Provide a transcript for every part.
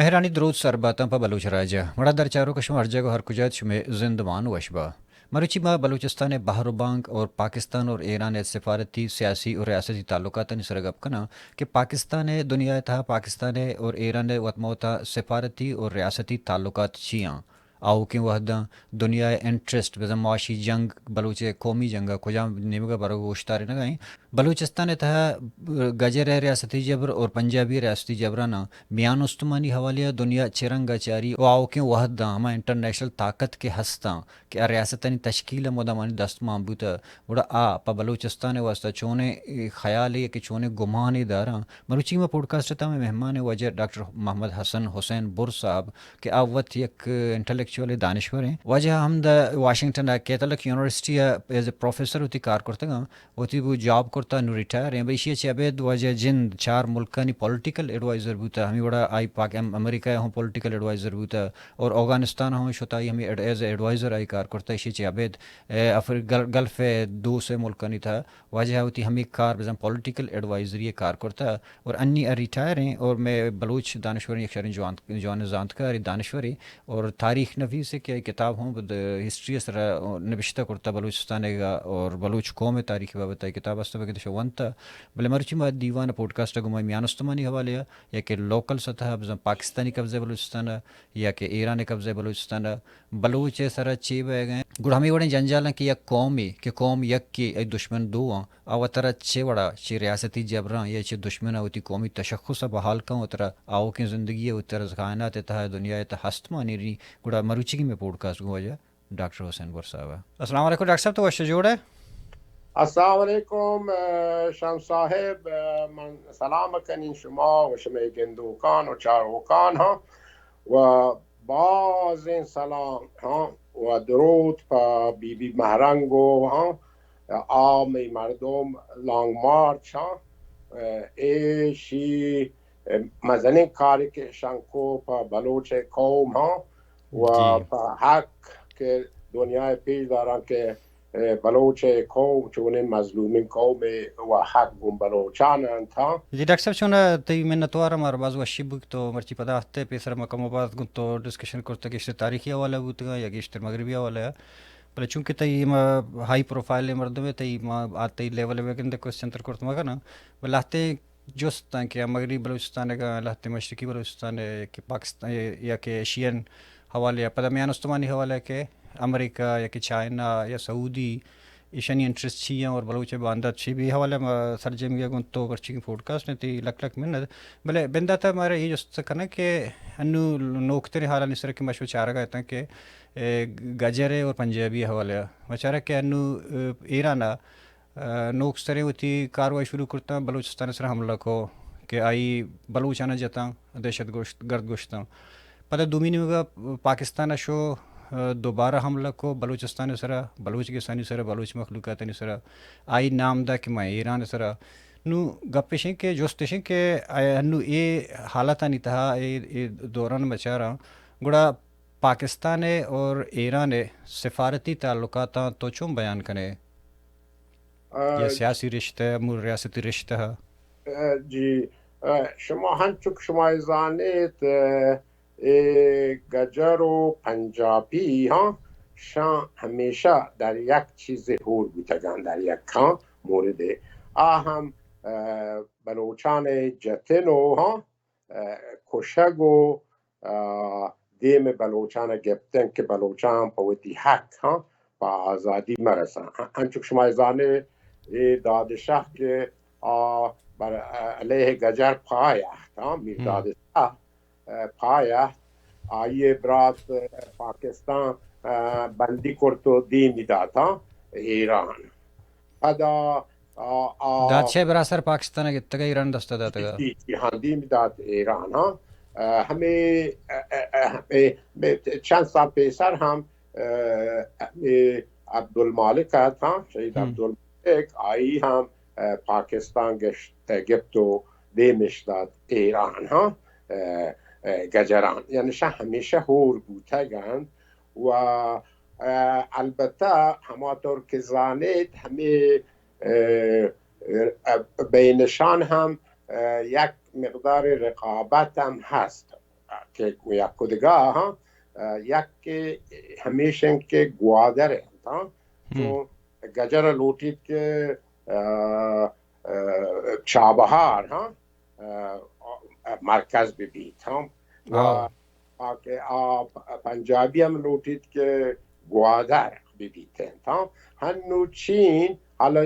مہرانی دروت سر باتاں پہ بلوچ راج ءَ۔ مڑاہ در چاروک شما ہر جاگہ و ہر کجا ات، شمے زندمان وش با۔ مروچی ما بلوچستان ءِ بہر و بانک اور پاکستان اور ایران ءِ سفارتی، سیاسی اور ریاستی تعلقاتانی سر ءَ گپ کناں کہ پاکستان ءِ دنیا ءِ تہا پاکستان ءِ اور ایران ءِ وت ما وتا سفارتی اور ریاستی تعلقات چی آں؟ آؤکیں وہداں دنیا ءِ انٹرسٹ، بزاں معاشی جنگ، بلوچ ءِ قومی جنگ ءَ کجام نیمگ ءَ برگ ءُ اوشتارینگ ءَ ایں؟ بلوچستان ءِ تہا گجر ءِ ریاستی جبر اور پنجابی ءِ ریاستی جبراناں میان استمانی حوالے ءَ دنیا چہ رنگ ءَ چاری ءُ آؤکیں وہداں ہما انٹرنیشنل طاقت کہ ہستاں کہ آ ریاستانی تشکیل ءَ مدامانی دست مان بوتہ، گڑا آ پہ بلوچستان ءِ واستہ چونیں خیالے کہ چونیں گمانے داراں؟ مروچی ما پوڈکاسٹ ءِ تہا مئے مہمان ءِ واجہ ڈاکٹر محمد حسن حسین بر صاحب کہ آ وت یک انٹلیکچوئل دانشوریں۔ واجہ ہمدا واشنگٹن ءِ کیتھولک یونیورسٹی ءَ ایز اے پروفیسر وتی کار کرتگاں، وتی بو جاب کرتا، نوں ریٹائر ایں، بلے ایشی ءَ چہ ابید واجہ جند چار ملکانی پولیٹیکل ایڈوائزر بوتا، ہمے وڑا آئی پاک ام-، امریکہ ءَ ہم پولیٹیکل ایڈوائزر بوتا اور اوگانستان ءَ ہم شتا، آئی ہمے ایڈ-، ایز اے ایڈوائزر آئی کار کرتا، ایشی ءَ چہ ابید اے افر-، گل-، گلف ءِ دو سے ملکانی تہا واجہ ءَ وتی ہمے کار بزاں پولیٹیکل ایڈوائزری ءِ کار کرتا اور انی ءَ ریٹائر ایں اور مئے بلوچ دانشوریں یک شریں جوان، جوان زانتکارے، دانشورے اور تاریخ نویسے کہ آئی کتاب ہم ہسٹری ءِ سرا نبشتہ کرتا بلوچستان ءِ اور بلوچ قوم ءِ تاریخ ءِ بابت ءَ کتاب است بلکہ دشہ ونتا۔ بلے مرچی ما دیوان پوڈکاسٹ ءَ گوں ما میان استمانی حوالے ءَ یا کہ لوکل سطح ءَ بزاں پاکستانی قبضہ بلوچستان ءَ یا کہ ایران قبضہ بلوچستان ءَ بلوچ ءِ سرا چے بئیگ ءَ انت؟ گڑا ہمے وڑیں جنجالاں کہ یک قومے کہ قوم یکے ءُ دشمن دو آں، آ وترا چے وڑا چہ ریاستی جبراں یا چہ دشمن ءَ وتی قومی تشخص ءَ بحال کن وترا آؤکیں زندگی ءَ وترا کائنات ءِ تہا دنیا ءِ تہا ہست مانیری؟ گڑا مروچیگیں مئے پوڈکاسٹ گوں واجہ ڈاکٹر حسین بر صاحب ءَ۔ السلام علیکم ڈاکٹر صاحب، تو وش جوڑ ئے؟ السلام علیکم، اہ، شمس صاحب، اہ، من سلام کنین شما و شمئے گندوکان و چاروکان ہاں و بازیں سلام ہاں و دروت پہ بی بی مہرنگ و ہاں عام مردم لانگ مارچ ہاں، اہ، ایشی مزنیں کارے کہ اشان کو پہ بلوچ قوم ہاں و جی۔ پہ حق کہ دنیا پیش داراں کہ، اے، بلوچ قوم چونیں مظلومیں قومے و حق گوں بلوچان انت ہاں۔ جی ڈاکٹر صاحب، چون تئی منتوار، مارا باز وشی بوت تو مرچی پدا ہفتے پیسر ما کم و باز گوں تو ڈسکشن کرتا، گیشتر تاریخی حوالہ بوتگا یا گیشتر مغربی حوالہ، بلے چونکہ تئی ما ہائی پروفائل مردمے، تئی ما آ تئی لیول بہ گندے کوشچن تر کرت مکناں، بلے لہتے جست انت کہ مغربی بلوچستان ء، لہتے مشرقی بلوچستان ء کہ پاکستان یا کہ ایشین حوالے ء، پدا میان استمانی حوالے ء کہ امریکہ یا کہ چائنا یا سعودی، ایشانی انٹرسٹ چی ہیں اور بلوچ ء باندات چی بھی حوالے ء ما سرجمی ء گوں تو مرچی پوڈکاسٹ ء تئی لک لک منت۔ بلے بندات ء مارا یہ جست کنگ کہ انو نوکتریں حالانی سر کہ ما شو چارگ ء اتاں کہ، اے، گجر ء اور پنجابی حوالے ء ما چارگ کہ انو، اے، ایران ء ء، نوک سریں وتی کاروائی شروع کرتاں، بلوچستان ء سرا حملہ کو کہ آئی بلوچانا جتاں، دہشت گوشت، گرد گوشتاں۔ پدا دومی نیمگا پاکستان ء شو، ء، دوبارہ حملہ کو بلوچستان ء سرا، بلوچ گسانی سرا، بلوچ مخلوقاتانی سرا، آئی نام دا کہ ما ایران ء سرا۔ نو گپ اش انت کہ جست اش انت کہ آ-، انو اے حالتانی تہا، اے، اے دوران بچاراں، گڑا پاکستان ء اور ایران ء سفارتی تعلقاتاں تو چون بیان کنے؟ آ، یا سیاسی رشتہ، مو ریاستی رشتہ؟ آ، جی، آ، شما ہنچک شما زانیت، آ، اے گجر و پنجابی ہاں، شاں ہمیشہ در یک چیز ہور بوتگاں، در یک ہاں مورد۔ آ ہم، آ، بلوچان جتن و ہاں، آ، کشگ و، آ، دیم بلوچان گپتن کہ بلوچان پہ وتی حق ہاں پہ آزادی مرساں۔ انچک شما زانے اے دادشاہ کہ آ بر علیہ گجر پایخت، ہاں، میر ہم۔ دادشاہ، آ، پایخت، آئی برات، آ، پاکستان، آ، بندی کرت و دیمی داتاں ایران۔ پدا، آ، آ، دات شے براسر پاکستان ء گپتگ ء ایران دست ء داتگ ء۔ جی، جی، ہاں، دیم دات ایران، ہاں۔ آ، ہمیں، آ، آ، آ، ہمیں، ہمیں چند سال پیسر ہم، آ، ہمیں عبدالمالک ات، ہاں، شہید ہم۔ عبدالمالک، آئی ہم، آ، پاکستان گشت، گپت و دیمش دات ایران، ہاں، آ، آ، گجران۔ یعنی شاہ ہمیشہ ہور بوتگ انت و، آ، البتہ ہما طور کہ زانیت ہمیں، آ، آ، بینشان ہم، آ، یک مقدار رقابت ہم ہست۔ کہ یک و دگہ، ہاں، اه، یک کہ ہمیش انت کہ گوادر انت، ہاں، ہم۔ چون گجر لوٹیت کہ، اه، اه، چابہار، ہاں، اه، مرکز بہ بیت، ہاں، و آ کہ آ پنجابی ہم لوٹیت کہ گوادر بہ بیت انت، ہاں۔ ہنو چین، حالا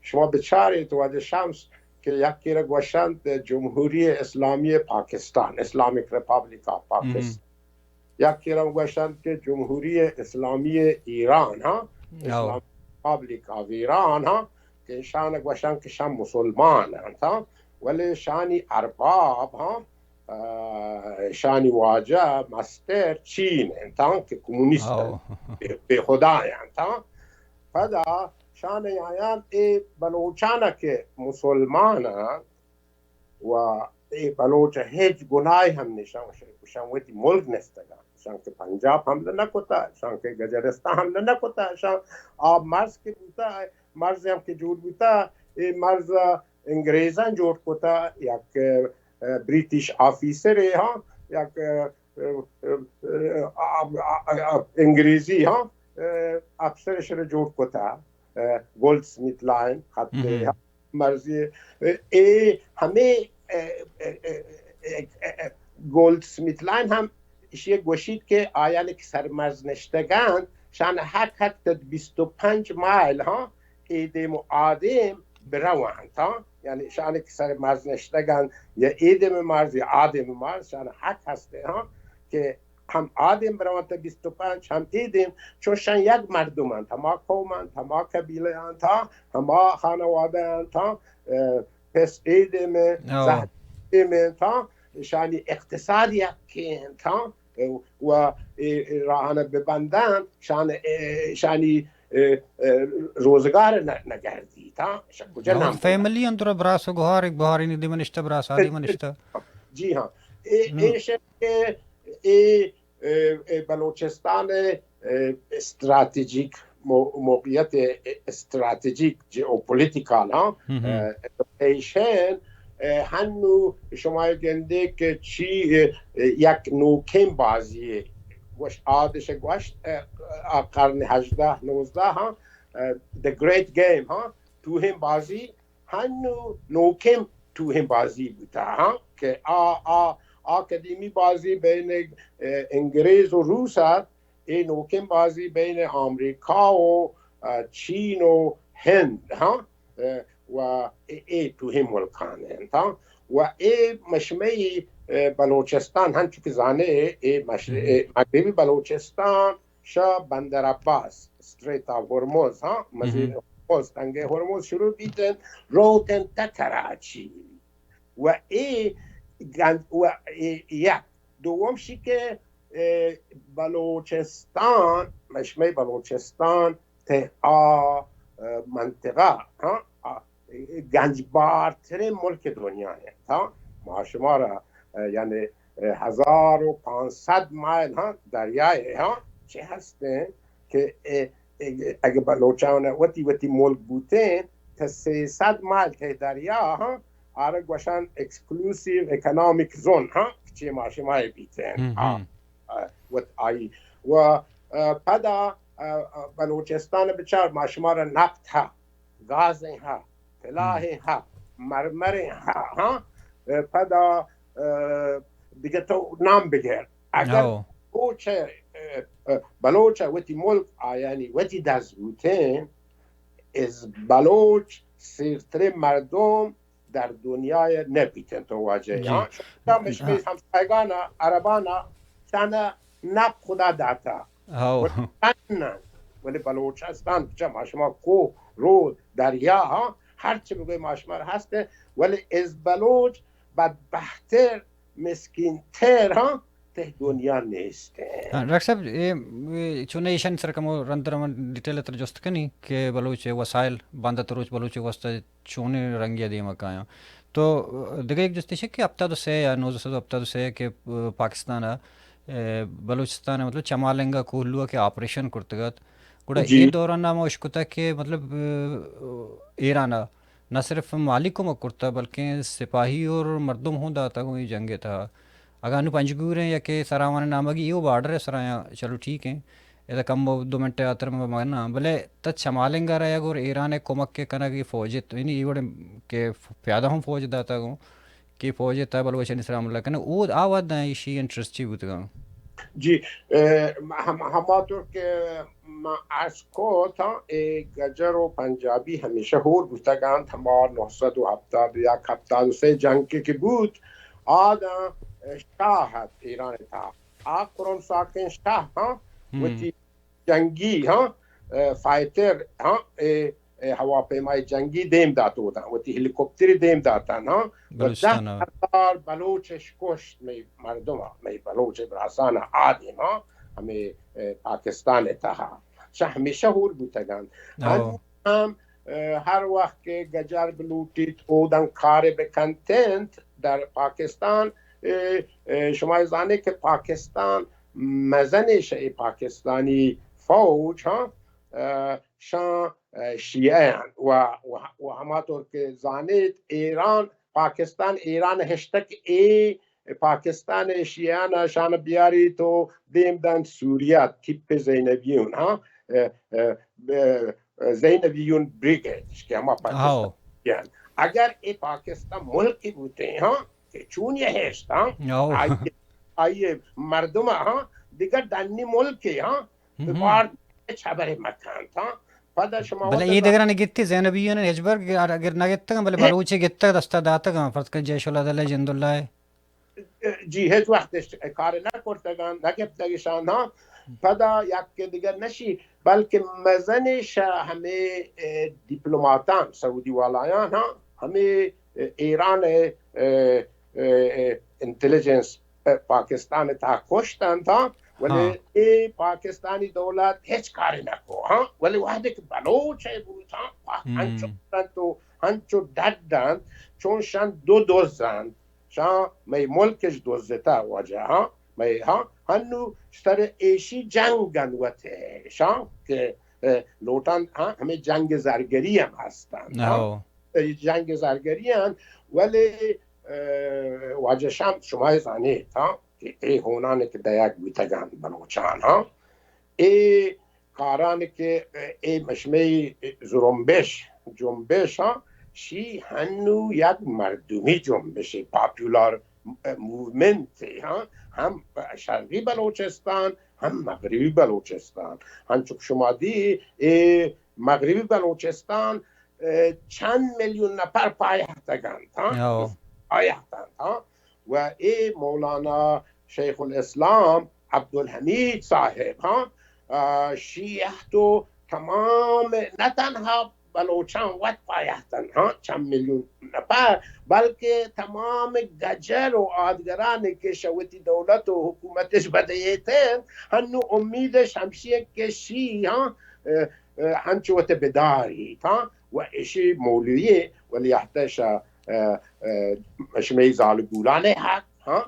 شما بچاریت وہدے شمس کہ یکے را گوشنت جمہوری اسلامی Pakistan, Islamic Republic of Pakistan۔ یکے را گوشنت کہ جمہوری اسلامی ایران، ہاں، Islamic Republic of Iran، ہاں، کہ ایشان گوشن کہ شان مسلمان انت، ہاں، ولی شانی ارباب، ہاں، اه، شانی واجہ مستر چین انت، ہاں، کہ کمونیست انت، بے، بے خدا انت، ہاں۔ پدا شان آیان اے بلوچان کہ مسلمان انت، و اے بلوچ ہچ گناہی ہم نیشان، شان وتی ملک نستگان، شان کہ پنجاب حملہ نہ کتا، شان کہ گجرستان حملہ نہ کتا، شان آ مرز کہ بوتا، مرز ہم کہ جوڑ بوتا، اے مرز انگریزاں جوڑ کتا، یک، اه، برٹش آفیسر ہاں، یک، اه، اه، اه، اه، انگریزی ہاں، اه، افسر شر جوڑ کتا، اه، گولڈ سمتھ لائن خط مرزی، اے، اے ہمے، اے، اے، اے، اے، اے، گولڈ سمتھ لائن ہم ایشی گوشیت کہ آیانی کہ سرمرز نشتگان شان حق ہست بیست و پنج مایل ہاں اے دیم و آ دیم بروانت ہاں، یعنی شان کہ سرمرز نشتگان یا اے دیم مرز یا آ دیم مرز شان حق ہست ہاں کہ ہم آ دیم برونت بیست و پنج، ہم اے دیم، چون شان یک مردم انت، ہما قوم انت، ہما قبیلہ انت، ہما خانوادہ انت، اه، پس اے دیم، زہر اے دیم انت، شانی اقتصاد یکے انت، و اے، اے راہان ببندن، شان، اے، شانی، اے، اے، روزگار نہ، نگردیت، شان کجا نام؟ فیملی انت، برات و گہار، یک گہارے نی دیم نشتہ، برات آ دیم نشتہ۔ جی ہاں۔ اے، اے شے کہ اے، اے، اے بلوچستان، اے، استراتیجک مو-، موقعیت استراتیجک، جیوپولیٹیکل، ہاں، اه، لوکیشن، اه، ہنو شما گندے کہ چی، اه، یک نوکیں بازی، گوش، آدش گوشت، اه، آ قرن ہژدہ، نوزدہ، ہاں، اه، The Great Game، ہاں، ٹوہیں بازی، ہنو نوکیں ٹوہیں بازی بوتا، ہاں، کہ آ، آ، آ قدیمی بازی بین، اه، انگریز و روس ات، اے نوکیں بازی بین آمریکا و، اه، چین و ہند، ہاں، اه، و اے، اے ٹوہیں ملکان انت، ہاں۔ و اے مشمئی، اه، بلوچستان ہنچو کہ زانے، اے مش-، اے مغربی بلوچستان شہ بندر عباس، اسٹریٹ آف ہرمز، ہاں، مزید ہرمز، تنگہ ہرمز شروع بیت انت، روت انت تا کراچی۔ و اے گنج، و اے یک۔ دوم شی کہ، اه، بلوچستان، مشمئی بلوچستان، تہ آ، اه، منطقہ، ہاں، آ، گنجبارترین ملک دنیا انت، ہاں۔ ما شما را، اه، یعنی، اه، ہزار و پانصد مائل، ہاں، دریائے، ہاں، چہ ہستیں کہ، اه، اگہ بلوچان وتی وتی ملک بوتیں، تہ سیصد مائل تہ دریا، ہاں، آرا گوشان ایکسکلوسیو اکنامک زون، ہاں، چہ ما شما بیتیں، ہاں، اه، وت آئی۔ و، اه، پدا، اه، بلوچستان بچار، ما شما را نفت ہا، گازیں ہا، طلاہیں ہا، مرمریں ہا، ہاں، اه، پدا، اه، دگہ تو نام بگر۔ اگر بلوچ، اه، اه، بلوچ وتی ملک آیانی وتی دست بوتیں، از بلوچ سیرترین مردم در دنیا نبیتن، تو واجہ۔ جی۔ ہاں، شما مشمی ہمسایگانا، عربانا، شانا نپ خدا داتا۔ ہاؤ۔ ولی بلوچستان، چہ ما شما کوہ، رود، دریا، ہاں، ہر چی بگوی ما شما را ہست، ولی از بلوچ بدبختر، مسکین تر، ہاں، تہ دنیا نیست۔ ہاں، ڈاکٹر صاحب، اے، اے چونیں ایشانی سر کمو رند رون ڈیٹیل تر جست کنی کہ بلوچ وسائل بندہ تروچ بلوچ واسطہ چونیں رنگی ء دیما کایاں۔ تو دگہ یک جست ایش کہ ہپتاد و سے یا نوزدہ سد و ہپتاد و سے کہ پاکستان ء، اے، بلوچستان ء مطلب چمالنگ ء کوہلو ء کہ آپریشن کرتگ ات، گڑا جی۔ اے دوران ء ما اشکتگ کہ مطلب، اے، ایران ء نہ صرف مالی کمک کرتگ بلکیں سپاہی اور مردم ہوں داتگ اے جنگ ء تہا۔ اگاں انو پنجگور ایں یا کہ سراوان نامگی، ایو بارڈر ءِ سرا ایں، چلو ٹھیک ایں، ادا کمو دو منٹ ءِ ہاتر ما منا، بلے تہ چمالنگ ءَ را یا گور ایران ءِ کمک ءِ کنگ ءَ فوج ات، یعنی اے وڑ کہ پیادہ ہم فوج داتگ اوں کہ فوج ءِ تہ بلوچانی سرا حملہ کنگ، او آ وھد ءَ ایشی انٹرسٹ چی بوتگ اَنت؟ جی، اے، ہم-، ہما طور کہ ما عرض کت، اے گجر و پنجابی ہمیشہ ہور بوتگ اَنت، ہما نو سد و ہپتاد و یک، ہپتاد و سے جنگ کہ، کہ بوت، آ داں شاہ ات ایران ءِ تہا۔ آ کرم ساکن شاہ، ہاں، ہم۔ وتی جنگی، ہاں، اے، فائٹر، ہاں، اے، اے، ہواپیمائی جنگی دیم دات اودا، وتی ہیلی کاپٹر دیم داتاں، ہاں، و دہ ہزار بلوچ اش کشت، مئے مردم، مئے بلوچ براسان آ دیم، ہاں، ہمے، اے، پاکستان ءِ تہا۔ شاہ ہمیشہ ہور بوتگ اَنت۔ ہم، اے، ہر وقت کہ گجر بلوٹیت، اوداں کار بکنت اَنت در پاکستان، اے، اے، شما زانے کہ پاکستان مزن شہ پاکستانی فوج، ہاں، اے، شان، اے، شیعہ اَنت و، و، و ہما طور کہ زانیت ایران، پاکستان ایران ہشتگ اے پاکستان ءِ شیعان ءَ شان بیاریت و دیم دنت سوریہ، تیپ زینبیون، ہاں، اے، اے، اے، زینبیون بریگیڈ، کہ ہما پاکستان اگر اے پاکستان ملک بوتیں، ہاں، کہ چون یہ ہشت، ہاں، آئی، آئی مردم، ہاں، دیگر ڈنی ملک، ہاں، بار ہچ خبر مکنت، ہاں۔ پدا شما بلے اے دگرانی گتی زینبیون ہچبر اگر نہ گتگ، بلے بلوچے گتگ، دستا داتگ، فرض کن جیش العدل ءِ، جند اللہ ءِ۔ جی، ہچ وقت اش کار نہ کرتگاں، نہ گپتگشاں، ہاں۔ پدا یک دگہ نشی، بلکہ مزن شہ ہمے، اے، دیپلوماتان، سعودی والایان، ہاں، ہمے، اے، ایران ءِ، اے، اے، اے، انٹیلیجنس، اے، پاکستان ءِ تہا کشتنت، ہاں۔ ولے اے پاکستانی دولت ہچ کار نہ کو، ہاں۔ ولے وہدے کہ بلوچ ءِ بوت، ہاں، انچو کتنت و انچو ڈڈ انت، چون شان دو دز انت۔ شان مئے ملک اش دزتہ واجہ، ہاں، مئے، ہاں، ہنو سر ایشی جنگ انت وت ءِ، شان کہ، اے، لوٹان، ہاں، ہمے جنگ زرگری ہم ہستن، ہاں۔ اے جنگ زرگری انت، ولے، اے، واجہ شام شما زانیت، ہاں، کہ اے ہونان کہ دیگ بوتگان بلوچان، ہاں، اے کاران کہ اے مشمئی زرمبش، جنبش، ہاں، شی ہنو یک مردمی جنبشے، پاپولار موومنٹ، ہاں، ہم شرقی بلوچستان، ہم مغربی بلوچستان۔ ہنچو کہ شما دی، اے مغربی بلوچستان، اے، چند میلیون نفر پایحتگنت، ہاں، پایحتنت، ہاں۔ و اے مولانا شیخ الاسلام عبدالحمید صاحب، ہاں، آ، شیعہ تو تمام، نہ تنہا بلوچاں وت پایحتن، ہاں، چند میلیون نفر، بلکہ تمام گجر و آدگران کہ شہ وتی دولت و حکومتش بدیتن، ہنو امیدش ہمشی کہ شی، ہاں، اے، اے، ہنچو وت بداریت، ہاں، و اشی مولوی ولی احتش، اے، اے، شمی زالبولان حق، ہاں،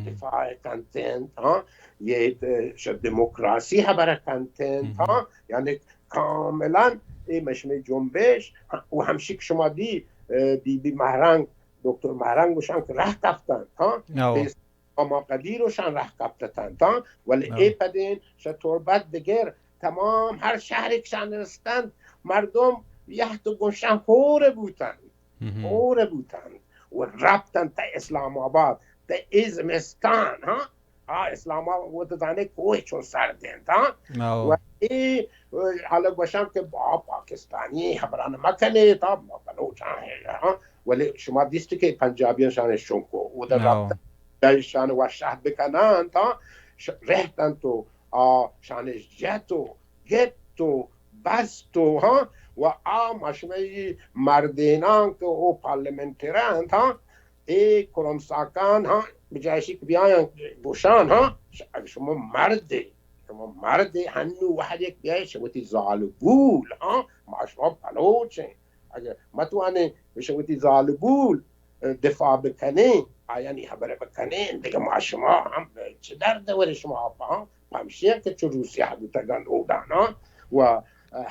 دفاع کنتنت، ہاں، یہ، اے، ش-، دموکراسی خبر کنتنت، ہاں، یعنی کاملاً اے مشمی جنبش، ہاں، و ہمشی کہ شما دی، اے، بی بی مہرنگ، دکتر مہرنگ گوشان کہ رہ کفتنت، ہاں، ما قدیر و شان رہ کپتتنت، ہاں، ولی اے پدین شہ تربت دگر تمام ہر شہری کہ شان رستنت، مردم یہت و گوشان ہور بوتنت، ہور بوتنت و رپتنت تا اسلام آباد، تا اے زمستان، ہاں، آ اسلام آباد وت زانے کوہ چون سرد انت، ہاں، و اے حالا گوشان کہ با پاکستانی خبران مکنے، تا ما بلوچان ہیں، ہاں، ولی شما دیست کہ پنجابیان شان شنکو، و در رپتن شان وشحت بکنن، تا ش-، رہتن تو، آ، شان جت و گپت و بست و، ہاں، و آ مشمئی مردینان کہ او پارلیمنٹران، ہاں، اے کرم ساکان، ہاں، بجائشی کہ بیاین گوشان، ہاں، ش-، اگہ شما مردے، شما مردے ہنو وہد یک بیائے شہ وتی زالبول، ہاں، ما شما بلوچ ہیں۔ اگہ متوانیں شہ وتی زالبول دفاع بکنیں، آیانی خبر بکنیں، دگہ ما شما ہم چہ درد ورے شما آپ، ہاں، پمشی کہ چو روسیہ بوتگن اودان، ہاں، و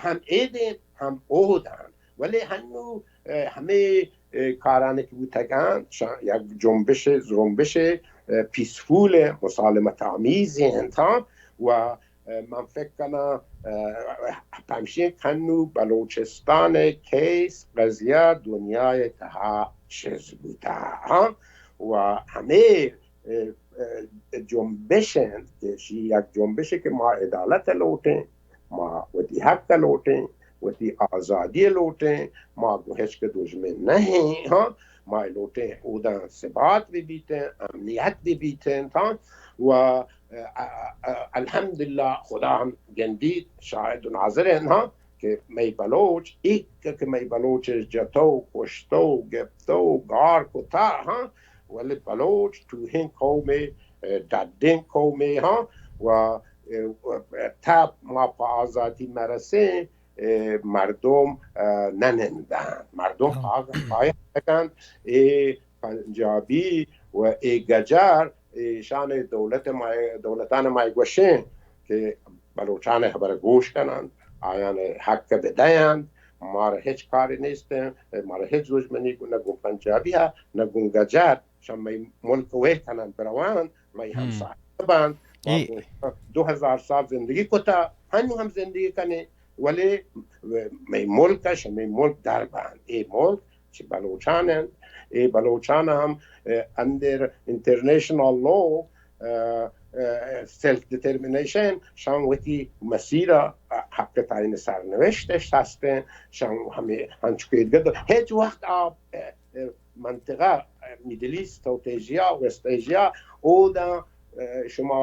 ہم ایدین، ہم اودان۔ ولی ہنو، اے، ہمے، اے، کارانی کہ بوتگن، شان یک جنبش، زرمبش، اے، اه، پیسفول، مسالمت آمیز انت، ها. و، اه، من فکر کناں، اه، پمشین کنو بلوچستان کیس قضیہ دنیا تہا چیز بوتا، ها. و ہمیں، اه، اه، جنبش انت کہ شی یک جنبشے کہ ما عدالت لوٹیں، ما وتی حق لوٹیں، وتی آزادی لوٹیں، ما گوں ہچ کہ دژمن نہ ایں، ہاں، ما لوٹیں اوداں ثبات بہ بیتیں، امنیت بہ بیتیں، ہاں، و، ا، ا، ا، الحمدللہ خدا ہم گندیت، شاہد و ناظر انت، ہاں، کہ مئے بلوچ، ایک کہ مئے بلوچ جتو، کشتو، گپتو، گار کتا، ہاں، ولی بلوچ ٹوہیں قومے، اه، ڈڈیں قومے، ہاں، و، اه، تا ما پہ آزادی مرسیں، اه، مردم، اه، ننندن. مردم ہاں. پاگ-، پایان دگن، اے پنجابی و اے گجر، ایشان دولت ما، دولتان ما گوشیں کہ بلوچان خبر گوش کنند، آیان حق بدیند، مارا ہچ کاری نیست، مارا ہچ دشمنی نہ گوں پنجابی ء، نہ گوں گجر، شان مئے ملک ویتنن بروان، مئے ہمسایہ بند، ما اے گوں دو ہزار سال زندگی کتا، ہنو ہم زندگی کنیں، ولی مئے ملک ء شمئے ملک در بند. اے ملک چہ بلوچان انت، اے بلوچان ہم، اه، اندر انٹرنیشنل لا، اه، اه، سیلف ڈٹرمنیشن، شان وتی مسیر ء حق تعیین سرنوشت اش ہستیں، شان ہمیں ہنچو کہ ادگت ہچ وقت آ، اه، اه، منطقہ، اه، Middle East, South Asia, West Asia, اودا، اه، شما،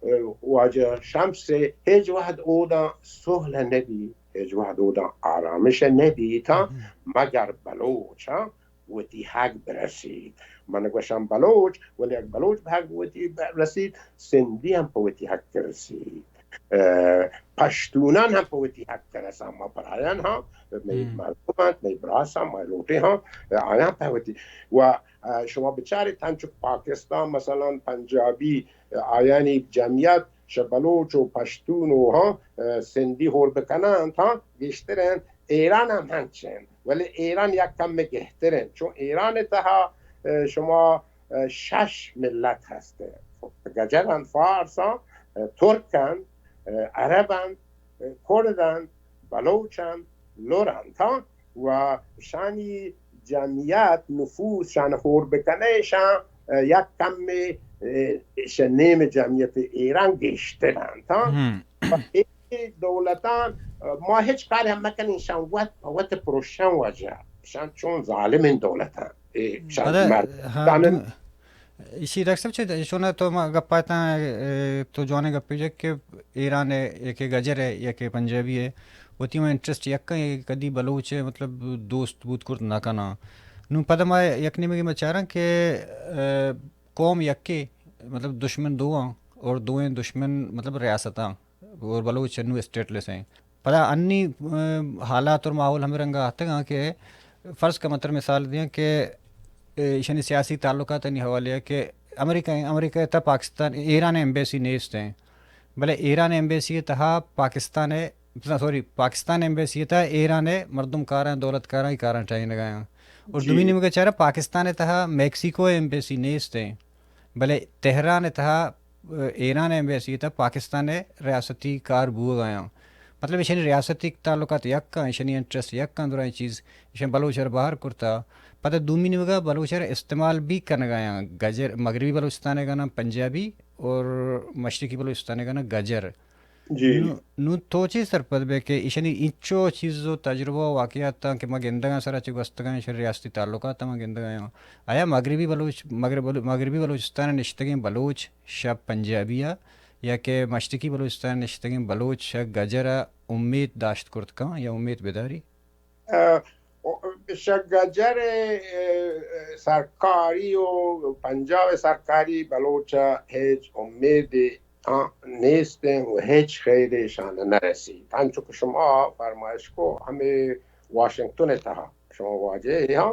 اه، واجہ شمس ہچ وقت اودا صلح نبی، ہچ وقت اودا آرامش نبی تا مگر بلوچ، ہاں، وتی حق برسیت. من گوشم بلوچ، ولی اگر بلوچ بہ حق وتی برسیت، سندھی ہم پہ وتی حق رسیت. اه، پشتونان ہم پہ وتی حق رسان. ما پرایان ہاں، مئے مردم انت، مئے براس ہاں، مئے لوٹے ہاں، آیان پہ وتی. و، اه، شما بچارت ہنچو پاکستان، مثلاً پنجابی، اه، آیانی جمعیت شہ بلوچ و پشتون و ہاں، اه، سندھی ہور بکنان، ہاں، گیشتر انت. ایران ہم ہنچ انت، ولی ایران یک کم گہتر انت، چون ایران تہا، اه، شما، اه، شش ملت ہست انت. گجر انت، فارس انت، اه، ترک انت، اه، عرب انت، اه، کرد انت، بلوچ انت، لر انت، ہاں؟ و شانی جمعیت، نفوس، شان ہور بکنے، شان، اه، یک کم، اه، شہ نیم جمعیت ایران گیشتر انت، ہاں؟ و اے دولتان، اه، ما ہچ کار ہم مکنیں، شان وت، وت پروشن وجہ، شان چون ظالمیں دولتان. اے شان پدا، مرد ہاں، دانن دو-، ایشی ڈاکٹر صاحب چہ شونا تو ما گپا تاں، اے، تو جوانیں گپے جک کہ ایران ہے، یا کہ گجر ہے، یا کہ پنجابی ہے، وتی ما انٹرسٹ یکا ہے، کدی بلوچ ہے، مطلب دوست بوت کرت نہ کنا. نوں پدا ما یک نیمگے ما چاراں کہ، اے، قوم یکے، مطلب دشمن دو آں، اور دوئیں دشمن مطلب ریاستاں، اور بلوچ انو اسٹیٹ لیس ہیں. پدا انی، ام، حالات اور ماحول ہمیں رنگا آتگاں کہ فرض کا مطلب مثال دیاں کہ، اے، ایشانی سیاسی تعلقات انی حوالے ہے کہ امریکہ، امریکہ تہا پاکستان، ایران ایمبیسی نیست ہیں، بلے ایران ایمبیسی تہا پاکستان ہے، سوری، پاکستان ایمبیسی تہا ایران ہے، مردم کاراں، دولت کاراں، ای کاراں ٹائیں لگایاں. اور دومی نیمگا چارا پاکستان تہا میکسیکو ایمبیسی نیست ہیں، بلے تہران تہا، اے، ایران ایمبیسی تہا پاکستان ریاستی کار بوگایاں. مطلب ایشانی ریاستی تعلقات یکاں، ایشانی انٹرسٹ یکاں، درائیں چیز ایشاں بلوچ ار باہر کرتا. پدا دومی نیمگا بلوچ ار استعمال بھی کنگایاں، گجر، مغربی بلوچستان گنا پنجابی اور مشرقی بلوچستان گنا گجر. جی. نو، نو تو چی سرپد بے کہ ایشانی انچو چیز و تجربہ و واقعات تاں کہ ما گندگاں سرا چہ گوستگاں، ایشانی ریاستی تعلقات ما گندگاں. آیا مغربی بلوچ، مغرب، مغربی بلوچستان نشتگیں بلوچ شہ پنجابی ء یا کہ مشرقی بلوچستان نشتگیں بلوچ شہ گجر ء امیت داشت کرت کن یا امیت بداری؟ اه، شہ گجر ء، اه، سرکاری و پنجاب ء سرکاری بلوچ ء ہچ امیدے آ، نیست انت و ہچ خیرے اشان نہ رسیت. انچو کہ شما فرمائش کو، ہمے واشنگٹن ء تہا شما واجہ ئے، ہاں،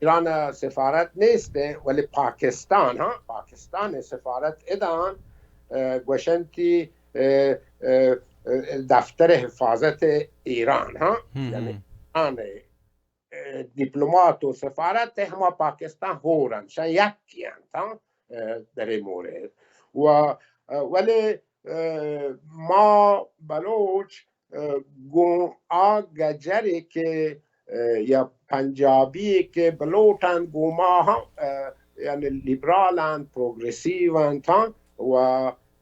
ایران ء سفارت نیست انت، ولی پاکستان، ہاں، پاکستان ء سفارت ادان، اه، گوشنتی، اه، اه، اه، دفتر حفاظت ایران، ہاں، یعنی ایران ء، اه، دیپلمات و سفارت ہما پاکستان ہور انت، شان یکی انت، ہاں. اه، در این مورد. و، اه، ولی، اه، ما بلوچ، اه، گوں آ گجرے کہ، اه، یا پنجابی کہ بلوٹان گوں ما ہم، اه، یعنی لیبرالان، پروگریسیوان تھا و،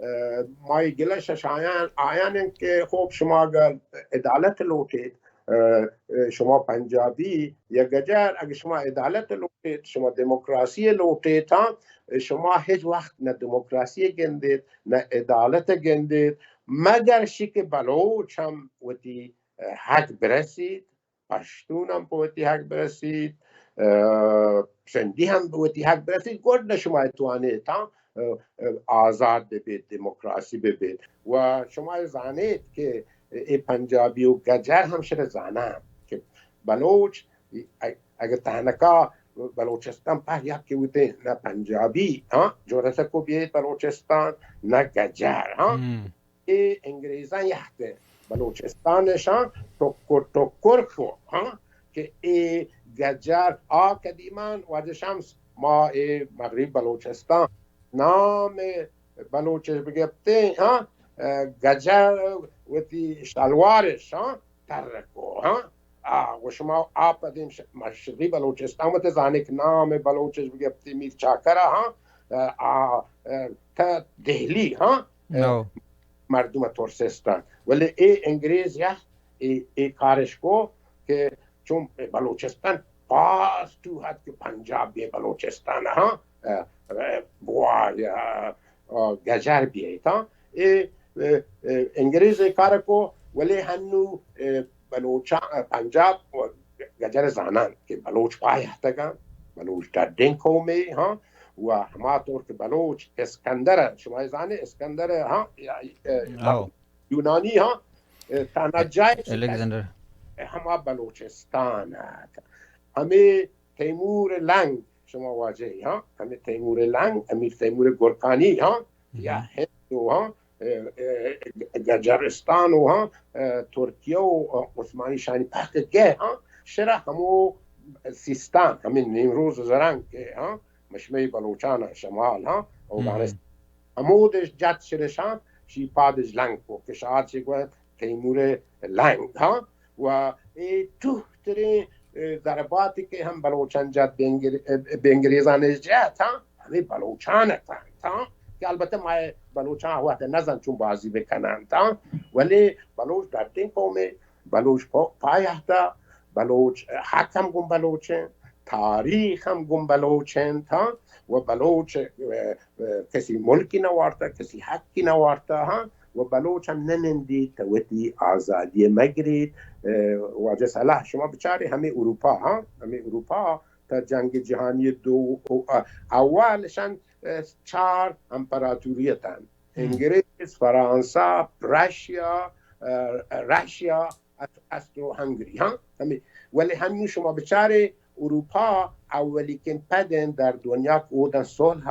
اه، مائی گلش اش آیان، آیان انت کہ خوب شما اگر عدالت لوٹیت، اه، اه، شما پنجابی یا گجر، اگر شما عدالت لوٹیت، شما دموکراسی لوٹیت، ہاں، شما ہچ وقت نہ دموکراسی گندیت، نہ عدالت گندیت، مگر شی کہ بلوچ ہم وتی، اه، حق برسیت، پشتون ہم پہ وتی حق برسیت، اه، سندھی ہم پہ وتی حق برسیت، گڈ شما توانیت، ہاں، اه، اه، آزاد ببیت، دموکراسی ببیت. و شما زانیت کہ اے پنجابی و گجر ہم شر زاناں کہ بلوچ ا-، اگر تہنکا بلوچستان پہ یک کہ بوتیں نہ پنجابی، ہاں، جرأت کو بیت بلوچستان، نہ گجر، ہاں. ہم. اے انگریزاں یہت بلوچستان شان ٹکر ٹکر کو، ہاں، کہ اے گجر آ قدیمان واجہ شمس ما اے مغرب بلوچستان نام بلوچش بگپتیں، ہاں، اه، گجر وتی شلوارش، ہاں، تر کو، ہاں. آ، و شما آ پدیم ش-، مشرقی بلوچستان وت زانک نام بلوچش بگپتی میر چاکرا، ہاں، اه، آ، اه، تا دہلی، ہاں، اه، او. مردم ترسستان. ولی اے انگریز یا اے، اے کارش کو کہ چون بلوچستان پاس تو حد کہ پنجاب بے بلوچستان، ہاں، اه، اه، بوا یا، اه، گجر بیایت، ہاں. اے، اه، اه، انگریز اے کار کو، ولی ہنو، اه، بلوچاں، اه، پنجاب و گجر زانان کہ بلوچ پایہتگاں، بلوچ ڈڈیں قومے، ہاں، و ہما طور کہ بلوچ اسکندر، شما زانے اسکندر، ہاں، یا، اه، او. یونانی، ہاں، اه، تنجا ء شکست الیگزینڈر. ہما بلوچستان ات. ہمے تیمور لنگ، شما واجہ، ہاں، ہمے تیمور لنگ، امیر تیمور گرکانی، ہاں، یا ہم. ہندو، ہاں، اه، اه، گجرستان و، ہاں، اه، ترکیہ و، اه، عثمانی شانی پہک گئے، ہاں، شرا ہمو سیستان، ہمے نیمروز زرنگ کہ، ہاں، مشمئی بلوچان شمال، ہاں، ہم. اوگانستان. ہمودش جت شرشان، شی پادش لنگ کو، کہ شاد چی گوئے تیمور لنگ، ہاں، و اے ٹوہ ترین، اه، ضرباتی کہ ہم بلوچان جت بینگر-، اه، بینگریزان جت، ہاں، ہمیں بلوچان اتنت، ہاں، کہ البتہ ما بلوچان وقت نزن چون بازی بکننت، ہاں، ولی بلوچ ڈڈیں قومے، بلوچ پا-، پایہتا، بلوچ حق ہم گون بلوچ انت، تاریخ ہم گون بلوچ انت، ہاں، و بلوچ، اه، اه، کسی ملکی نہ وارتا، کسی حقی نہ وارتا، ہاں، و بلوچ ہم نہ نندیت، وتی آزادی مگریت، اه، واجہ صلاح شما بچارے ہمیں اروپا، ہاں، ہمیں اروپا تا جنگ جہانی دو، اه، اول شان، اه، چار امپراتوریتن. ہم. انگریز، فرانسہ، پرشیا، اه، رشیا، ات-، استرو ہنگری، ہاں، ہمیں. ولی ہنو شما بچارے اروپا اولی کن پدن در دنیا کہ اودن صلح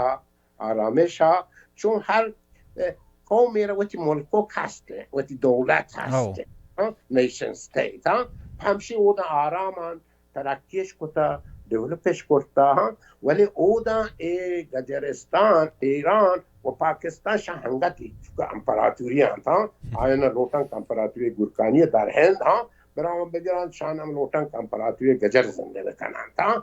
آرامش ء، چون ہر، اه، قومے را وتی ملک و کست انت، وتی دولت ہست انت، ہاں، نیشن اسٹیٹ، ہاں، ہمشی اودا آرام انت، ترقیش کتا، ڈیولپش کرتا، ہاں، ولی اودا اے گجرستان، ایران و پاکستان شاہ انگتی، چونکہ امپراتوری انت، ہاں، آیانا لوٹن کہ امپراتوری گرکانی در ہند، ہاں، بران بگران شان ہم لوٹن کہ امپراتوری گجر زندہ بکنن، ہاں،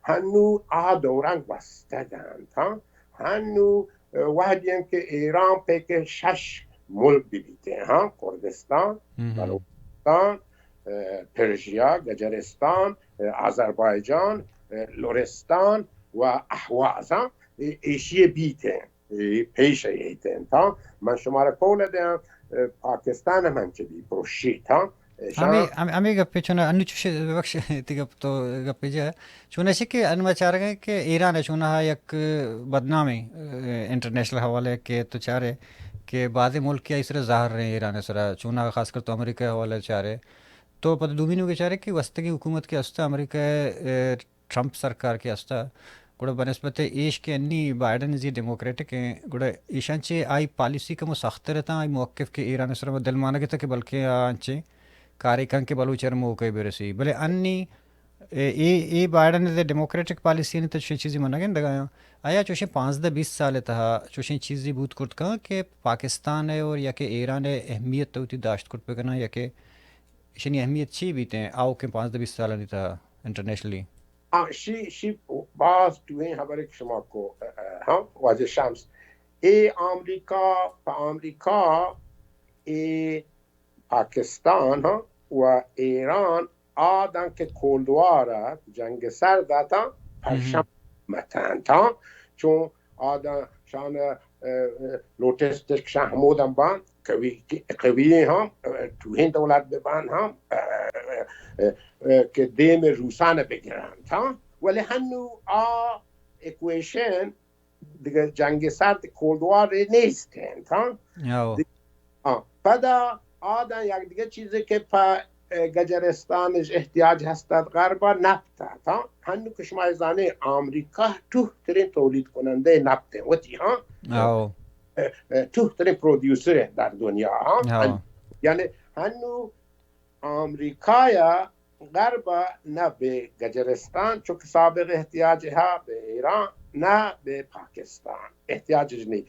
ہنو آ دوران گوستگ انت، ہاں. ہنو، اه، وہدی انت کہ ایران پیکہ شش ملک ببیتیں، ہاں، کردستان، بلوچستان، اه، پرشیا، گجرستان، اه، آذربائیجان، اه، لرستان و اہواز، ہاں، اے-، ایشی بیتیں، اے پیش ایتیں، ہاں. من شمارا قول دیاں، اه، پاکستان ہم انچ بی پروشیت، ہاں. ایشاں ہمے، ہم-، ہمے گپے چون انو چوش بخش تی گپ تو گپے جا چون ایشی کہ انما چارگا کہ ایران چونہا یک بدنامیں، اه، انٹرنیشنل حوالے کہ تو چارے کہ بعض ملک کہ ایسرا زہر رہے ایران سرا، چونہا خاص کر تو امریکہ حوالے چارے. تو پد دومی نو کہ چارے کہ وستگی حکومت کہ استا امریکہ، اه، ٹرمپ سرکار کہ استا، گڑا بنسبت ایش کہ انی بائیڈن زی ڈیموکریٹک ہیں، گڑا ایشان چے آئی پالیسی کمو سختر اتاں، آئی موقف کہ ایران سرا دل مانگ اتاں کہ بلکہ آ انچے کارے کن کہ بلوچ ار موقع برسی. بلے انی اے، اے، اے بائیڈن ءِ ڈیموکریٹک پالیسی ءِ تہ چوشیں چیزے من نہ گندگ ءَ آں۔ آیا چوشیں پانزدہ بیست سال ءِ تہا چوشیں چیزے بوت کرت کن کہ پاکستان ءِ اور یا کہ ایران ءِ اہمیت ءَ وتی داشت کرت بہ کناں، یا کہ ایشانی اہمیت چی بیتیں آؤکیں پانزدہ بیست سالانی تہا انٹرنیشنلی؟ آ، شی، شی باز ٹوہیں ہبرے کہ شما کو، ا، ا، ہاں، واجہ شمس۔ اے آمریکا، پہ آمریکا، اے پاکستان، ہاں، و ایران آ داں کہ کولڈ وار ءَ جنگ سرد ءَ تاں پرشان متنت، ہاں، چون آ داں شان، ا، ا، لوٹست کہ شان ہموداں باں قوی، قوی ہاں، ا، ٹوہیں دولت بہ باں ہاں، ا، ا، ا، کہ دیم روسان بگرنت، ہاں، ولی ہنو آ ایکویشن دگہ جنگ سرد، کولڈ وار نیست انت، ہاں۔ ہاں۔ پدا آ داں یک دگہ چیزے کہ پہ، اه، گجرستان احتیاج ہست ات، غرب ءَ نفت ات، ہاں۔ ہنو کہ شما زانے آمریکا ٹوہ ترین تولید کنندہ نفت انت وتی، ہاں۔ اه، اه، ٹوہ ترین پرودیوسر انت در دنیا، ہاں۔ یعنی ہنو آمریکایا غرب ءَ نہ بہ گجرستان، چونکہ سابق احتیاج ءَ بہ ایران، نہ بہ پاکستان احتیاج نی۔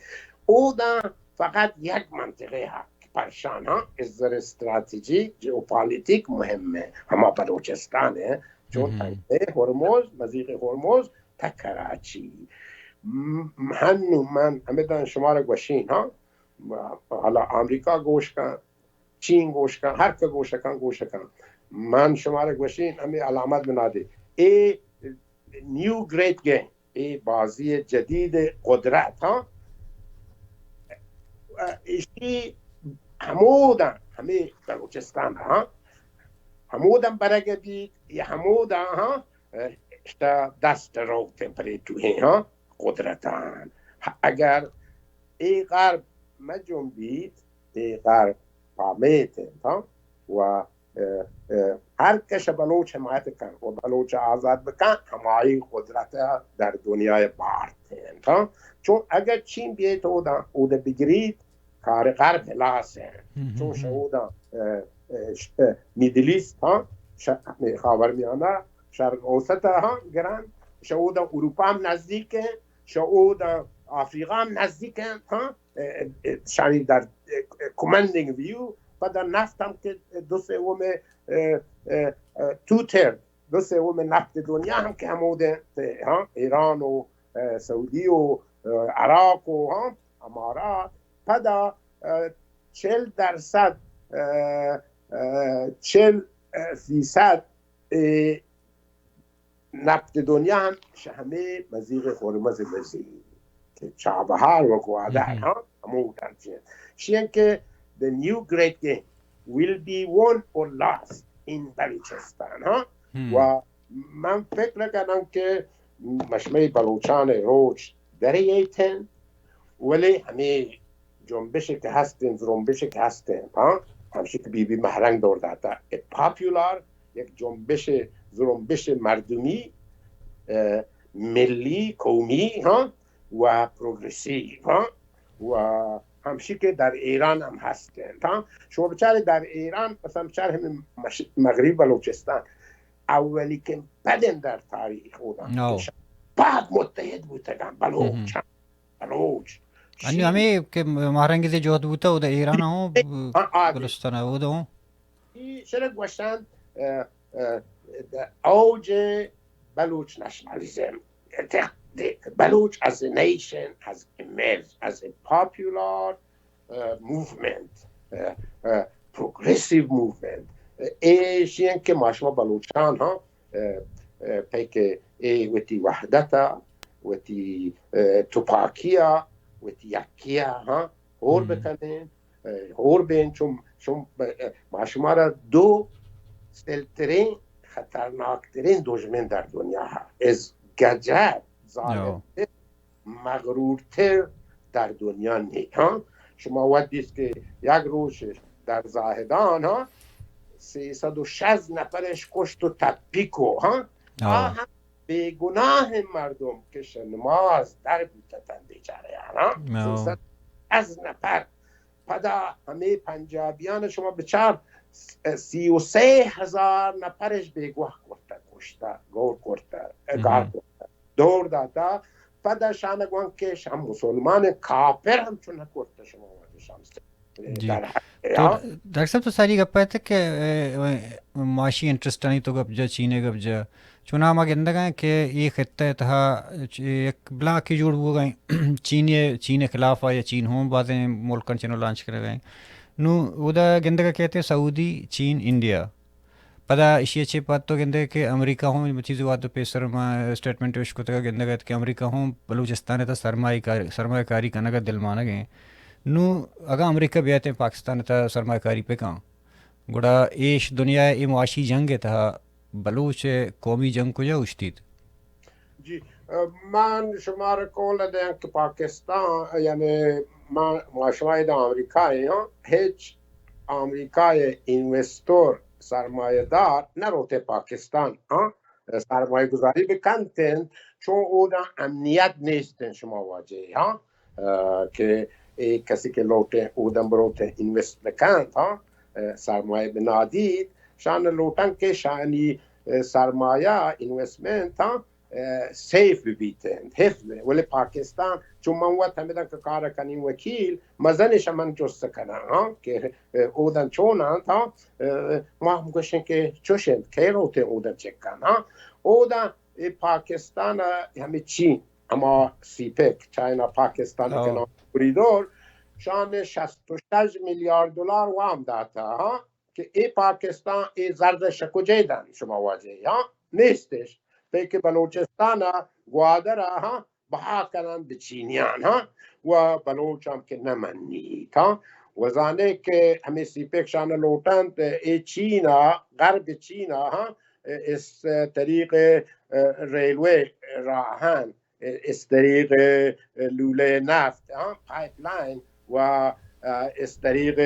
اوداں فقط یک منطقہ ءَ کہ پرشان ہاں از نظر استراتیجی، جیوپولیٹک مہمیں، ہما بلوچستان ءِ، چون تنگہ ہرمز، مضیق ہرمز، تا کراچی۔ م-، ہنو من ہمداں شمارا گوشین ہاں، حالا آمریکا گوش کن، چین گوش کن، ہر کہ گوش کن، گوش کن۔ من شمارا گوشین، ہمے علامت بنا دے۔ اے نیو گریٹ گیم، اے بازی جدید قدرت، ہاں۔ ایشی ہموداں، ہمے بلوچستان، ہاں، ہموداں برگ بیت، یا ہموداں، ہاں، اشتا دست روت پریٹو ہیں، ہاں، قدرتان۔ اگر اے غرب مہ جنبیت، اے غرب پامیت انت، ہاں، و، اه، اه، ہر کس بلوچ حمایت کن و بلوچ آزاد بکن، ہمائی قدرت در دنیا بارت انت، ہاں۔ چون اگر چین بیت اوداں، اود بگریت، کار غرب ہلاس انت۔ چون شہ اوداں، اه، اه، ش-، اه، میڈل ایسٹ، ہاں، ش-، خاورمیانہ، شرق اوسط، ہاں، گران، شہ اوداں اروپا ہم نزدیک انت، شہ اوداں آفریقا ہم نزدیک انت، ہاں۔ اه، اه، شانی در، اه، کمانڈنگ ویو، پدا نفت ہم کہ دو سوم، اه، اه، اه، ٹو تھرڈ، دو سوم نفت دنیا ہم کہ ہمود انت، ہاں، ایران و، اه، سعودی و، اه، عراق و، ہاں، امارات، پدا، اه، چل درصد، اه، اه، چل، اه، فیصد، اه، نفت دنیا ہم شہ ہمے مضیق ہرمز مزی کہ چابہار و گوادر، ہاں، ہمو درجہ۔ شی انت کہ the new great game will be won or lost in Balochistan, ہاں۔ و من فکر کنم کہ مشمئے بلوچان روچ دریت انت، ولی ہمے جنبش کہ ہست انت، زرمبش کہ ہست انت، ہاں، ہمشی کہ بی بی مہرنگ دور داتا، اے پاپولار یک جنبش، زرمبش مردمی، اه، ملی، قومی، ہاں، و پروگریسیو، ہاں، و ہمشی کہ در ایران ہم ہست انت، ہاں۔ شما بچارے در ایران، مثلاً بچار ہمیں مش-، مغربی بلوچستان، اولی کہ پد انت در تاریخ اودا کہ شہ پد متحد بوتگاں بلوچ، بلوچ۔ انی ہمے کہ مہرنگی دے جہد بوتا، او دا ایران ہوں، ہاں، آ دے۔ گلستان ہوں، او دا ہوں۔ ای شرک گوشان، اه، اه، اوج بلوچ نیشنالیزم۔ The, the Baloch as a nation has emerged as a popular, اه، movement, اه، اه، progressive movement. ایشی انت کہ ما شما بلوچان ہاں، اه، اه، پہ کہ اے وتی وحدت ء، وتی، اه، تپاکی ء، وتی یکی ء، ہاں، ہور بکنیں، اه، ہور بین، چون، چون، اه، ما شمارا دو سلترین، خطرناکترین دژمن در دنیا ہ-، از گجر ظالمتر، مغرورتر در دنیا نی، ہاں۔ شما وقت دیست کہ یک روچ در زاہدان، ہاں، سیصد و شصت نفرش کشت و تپی کو، ہاں۔ آ ہم بیگناہ مردم کہ شہ نماز در بوتتن بیچارہ، ہاں۔ سیصد و شصت نفر۔ پدا ہمے پنجابیان شما بچار، سی و سئے ہزار نفرش بیگواہ کرتگ۔ کشتہ، گور کرتہ، گار کرتہ، دور داتہ، پدا شان گوان کہ شام مسلمان کافر ہم چون نہ کرتہ، شما واجہ شمس۔ جی۔ در حق تو، ڈاکٹر صاحب، تو ساری گپ ءَ کہ، اے، معاشی انٹرسٹانی تو گپ جا، چین ءِ گپ جا، چونا ما گندگ ءَ کہ اے خطہ ءِ تہا چ-، یک بلاکے جوڑ بوگ ءَ، چین ءِ، چین ءِ خلاف ءَ یا چین ہوں بازیں ملکاں چنو لانچ کنگ ءَ۔ نوں اودا گندگ ءَ کیت سعودی، چین، انڈیا۔ پدا ایشی ءَ چہ پد تو گندے کہ امریکہ ہوں چیزے وہد پیسر ما اسٹیٹمنٹ اش کتگ، گندگ ات کہ امریکہ ہوں بلوچستان ءِ تہ سرمایہ کاری، سرمایہ کاری کنگ ءَ دلمانگ ایں۔ نوں اگاں امریکہ بیاتیں پاکستان ءِ تہ سرمایہ کاری بکاں، گڑا ایش دنیا ءِ اے معاشی جنگ ءِ تہ بلوچ ءِ قومی جنگ کجا اوشتیت؟ جی، من شمارا قول دیاں کہ پاکستان، یعنی ما، ما شما ادا امریکہ ءَ آں، ہچ امریکہ ءِ انویسٹور، سرمایہ دار نہ روتے پاکستان، ہاں، سرمایہ گذاری بکنت، چون اودا امنیت نیست، شما واجہ، ہاں، کہ اے کسی کہ لوٹیں اودن بروتیں انویسٹ بکنت، ہاں، سرمایہ بنادیت، شان لوٹن کہ شانی سرمایہ، انویسٹمنٹ، ہاں، سیف ببیت انت، حفظ بہ، ولی پاکستان، چون من وت ہمدان کہ کار کنیں وکیل، مزنش من جست کناں، ہاں، کہ اودن چون انت، ہاں، ما ہم گوشیں کہ چوش انت، کئے روتیں اودن چک کن، ہاں، اودن اے پاکستان ءَ ہمے چین، ہما CPEC, China Pakistan economic corridor, شان شست و شش میلیارد دلار وام داتا، ہاں، کہ اے پاکستان اے زرد شکجے دن شما واجہ، ہاں، نیستش، پہ کہ بلوچستان ءَ گوادر ءَ، ہاں، بہا کنن بہ چینیان، ہاں، و بلوچ ہم کہ نہ منیت، ہاں، و زانے کہ ہمے سی پیک شان لوٹنت اے چین ءَ، غرب چین ءَ، ہاں، اس طریق ریلوے راہن، اس طریق لولہ نفت، ہاں، پائپ لائن و اس طریق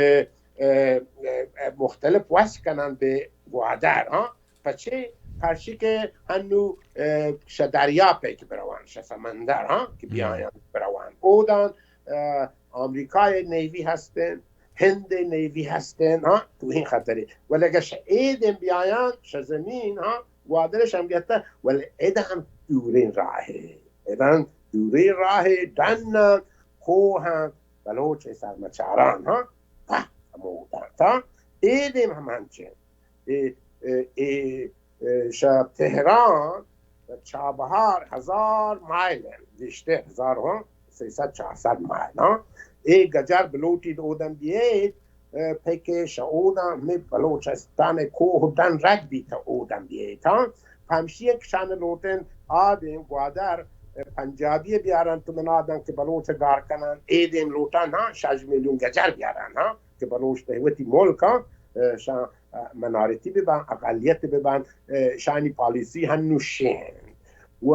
مختلف وصل کنن بہ گوادر، ہاں، پچے؟ پرچی کہ ہنو شہ دریا پیک بروان، شہ سمندر، ہاں، کہ بیایان بروان۔ اودان آمریکای نیوی ہستن، ہند نیوی ہستن، ہاں، تو این خطرے۔ ولی اگر شہ ایدن بیایان، شہ زمین، ہاں، گوادرش ہم گتا، ولی ادان دورین راہے، ادان دورین راہے، ڈن، کوہ، بلوچ سرمچاران، ہاں، پہ ہمودان تا، ایدن ہم ہنچین۔ اے، اے، اے، اے، شہ تہران چابہار ہزار مائل انت، گیشتر ہزار ہاں، سیصد چارصد مائل، ہاں۔ اے گجر بلوٹیت اودن بیئیت، اے، پہ کہ شہ اودن ہمے بلوچستان کوہ ڈن رد بیت اودن بیئیت، ہاں۔ پمشی کہ شان لوٹن آدم گوادر، اے، پنجابی بیارن تو منادن کہ بلوچ گار کنن، اے دیم لوٹن، ہاں، شش میلیون گجر بیارن، ہاں، کہ بلوچ تہ وتی ملک، ہاں، اے، شان منارتی ببن، اقلیت ببن، اے، شانی پالیسی ہنو شین۔ و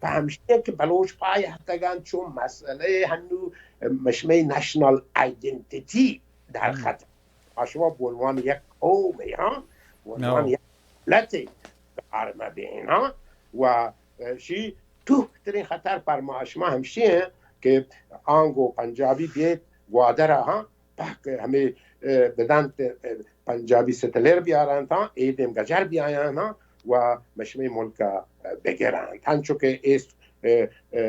پہ ہمشی کہ بلوچ پای ہتگن چون مسئلہ ہنو مشمئی نیشنل آئیڈنٹیٹی در خطر۔ شما بعنوان یک قوم، ہاں، بعنوان یک ملت گار مبین، ہاں۔ و شی ٹوہ ترین خطر پر ما شما ہمشی ہیں کہ آنگو پنجابی بیت گوادر، ہاں، پہک ہمے، اے، بدنت، اے، پنجابی ستلر بیارنت، ہاں، اے دیم گجر بیایان، ہاں، و مشمے ملک، اے، بگرنت۔ ہنچو کہ اے، اے، اے،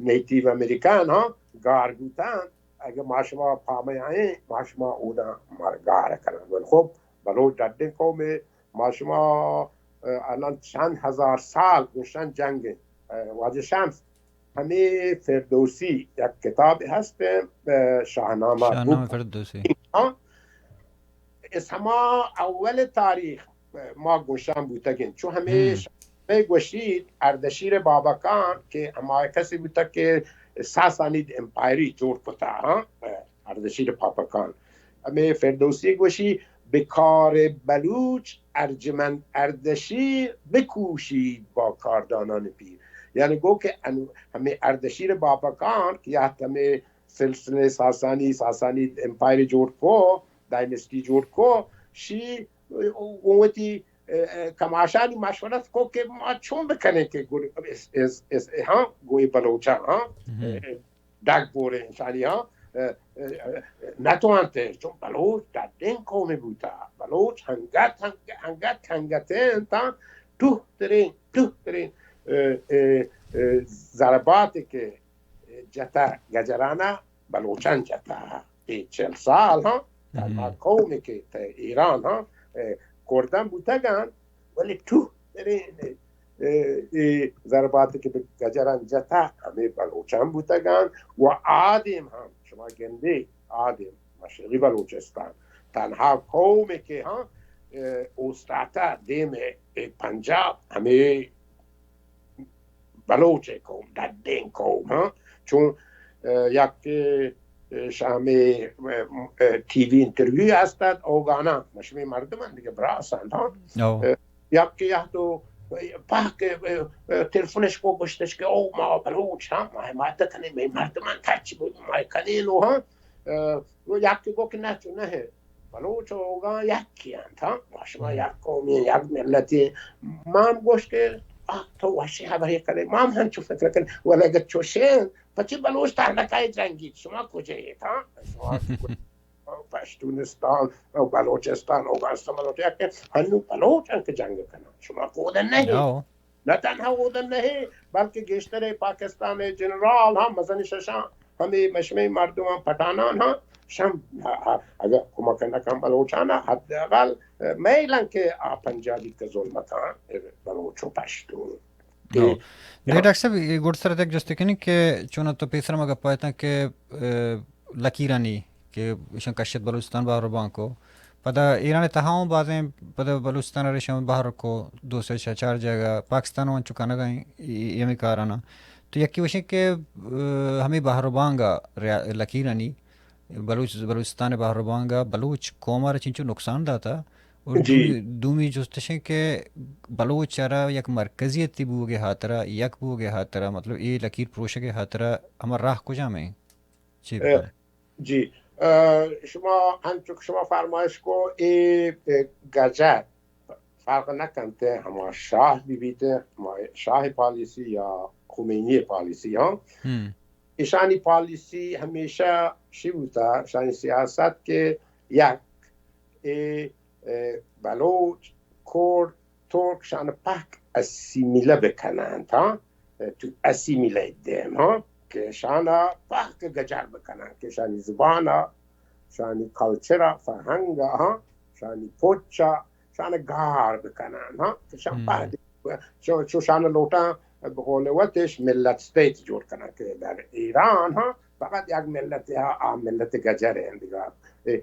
نیٹیو امریکان، ہاں، گار بوتن، اگہ ما شما پامہ آئیں، ما شما اودا مرگار کنن۔ ولی خب، بلوچ ڈڈیں قومے، ما شما، اے، الان چند ہزار سال گوشن جنگ، اے، واجہ شمس، ہمے فردوسی یک کتاب ہست، اے، شاہنامہ، شاہنامہ فردوسی۔ ہاں، اس ہما اول تاریخ ما گوشان بوتگیں، چو ہمے شاہنامہ گوشیت اردشیر بابکان کہ ہما کسی بوتگ کہ ساسانید امپائری جوڑ کتا، ہاں، اردشیر بابکان۔ ہمے فردوسی گوشی، بہ کار بلوچ ارجمند اردشیر، بکوشید با کاردانان پیر۔ یعنی گو کہ ان-، ہمے اردشیر بابکان کہ یا ہمے سلسلہ ساسانی، ساسانی امپائر جوڑ کو، ڈائنیسٹی جوڑ کو، شی گوں وتی، اے، اے، کماشانی مشورت کو کہ ما چون بکنیں کہ گل-، اس، اس، اس، ہاں، گوئی بلوچاں، ہاں، ڈگ بوریں انسانی، ہاں، اے، اے، اے، نتوانتے، چون بلوچ ڈڈیں قومی بوتا، بلوچ ہنگت، ہنگ-، ہنگت، ہنگت انت، ٹوہ ترین، ٹوہ ترین، اه، اه، اه، ضرباتے کہ جتہ گجرانا، بلوچان جتہ۔ اے چل سال، ہاں، تنہا قومے کہ تہ ایران، ہاں، اه، کردان بوتگان، ولی ٹوہ ترین، اه، اے ضرباتے کہ گجران جتہ، ہمے بلوچان بوتگان۔ و آدیم ہم شما گندے، آدیم مشرقی بلوچستان، تنہا قومے کہ، ہاں، اه، اوستاتہ دیم، اه، پنجاب، ہمے بلوچ قوم، ڈڈیں قوم، ہاں۔ چون، اه، یک، اه، شامی، اه، اه، ٹی وی انٹرویو ہستت، اوگانا، مشمی مردمان دیگہ براس انت، ہاں۔ او۔ اه، یک کہ یا تو پاک، اه، اه، تلفنش کو گوشتش کہ او ما بلوچ، ہاں، ما حمایت کنیں، مئے مردمان تچ بود، ما کنیں نو، ہاں۔ اه، و یک کہ گو کہ نہ، چو نہ ہے۔ بلوچ اوگان یکی انت، ہاں۔ ما شما یک قومی، یک ملتی۔ ما ہم گوشت کہ آ، تو وشی خبرے کنے، ما ہم ہنچو فکر کنے، ولی اگر چوشیں، پچی بلوچ تارنکای جنگی، شما کجا ایت، ہاں؟ شما پشتونستان، بلوچستان، اوگانستان، بلوچ، یک ہنو بلوچ انت کہ جنگ کنن، شما کودن نہیں۔ نہ تنہا اودن نہیں، بلکہ گیشتر پاکستان جنرال ہم مزن ششان، ہمیں مشمے مردمان پٹانان ہم شم، اگر کمک نہ کن بلوچانا، حداقل میلن کہ آ پنجابی کہ ظلم کن بلوچ و پشتون۔ ڈاکٹر صاحب، گڈ سر یک جستے کنی کہ چون تو پیسر ما گپا اتاں کہ، اه، لکیرانی کہ ایشاں کشت بلوچستان بہر بانکو۔ پدا ایران تہا ہوں بازیں پدا بلوچستان ریشاں بہر کو دو سے چار جگہ پاکستان ہوں انچو کنگا ایں ای، ای ہمیں کارانا۔ تو یکی وشیں کہ، اه، ہمیں بہر بانگا ریا-، لکیرانی بلوچ، بلوچستان بہر بانگا بلوچ قوم را چنچو نقصان داتا۔ اور دومی، دومی جستشیں کہ بلوچ را یک مرکزیتی بوگے ہاترا، یک بوگے ہاترا، مطلب اے لکیر پروشگے ہاترا ہما راہ کجام ہیں؟ چی بکنیں؟ جی، اه، شما ہنچو کہ شما فرمائش کو، اے، اے گجر فرق نہ کنت، ہما شاہ بہ بیت، ہما شاہ پالیسی یا خمینی پالیسی، ہاں۔ ایشانی پالیسی ہمیشہ شی بوتا، ایشانی سیاست کہ یک، اے، اے، بلوچ، کرد، ترک شان پہک اسیمیلہ بکننت، ہاں، تو اسیمیلیٹ دیم، ہاں، کہ شان پہک گجر بکننت، کہ شانی زبان، شانی کلچر، فرہنگ، ہاں، شانی پوچ، شان گار بکننت، ہاں، کہ شان پہک، چو، چو شان لوٹاں، بقول وتش ملت اسٹیٹ جوڑ کننت، کہ در ایران، ہاں، فقط یک ملتے، ہاں، آ ملت گجر ہیں دیگا۔ اے،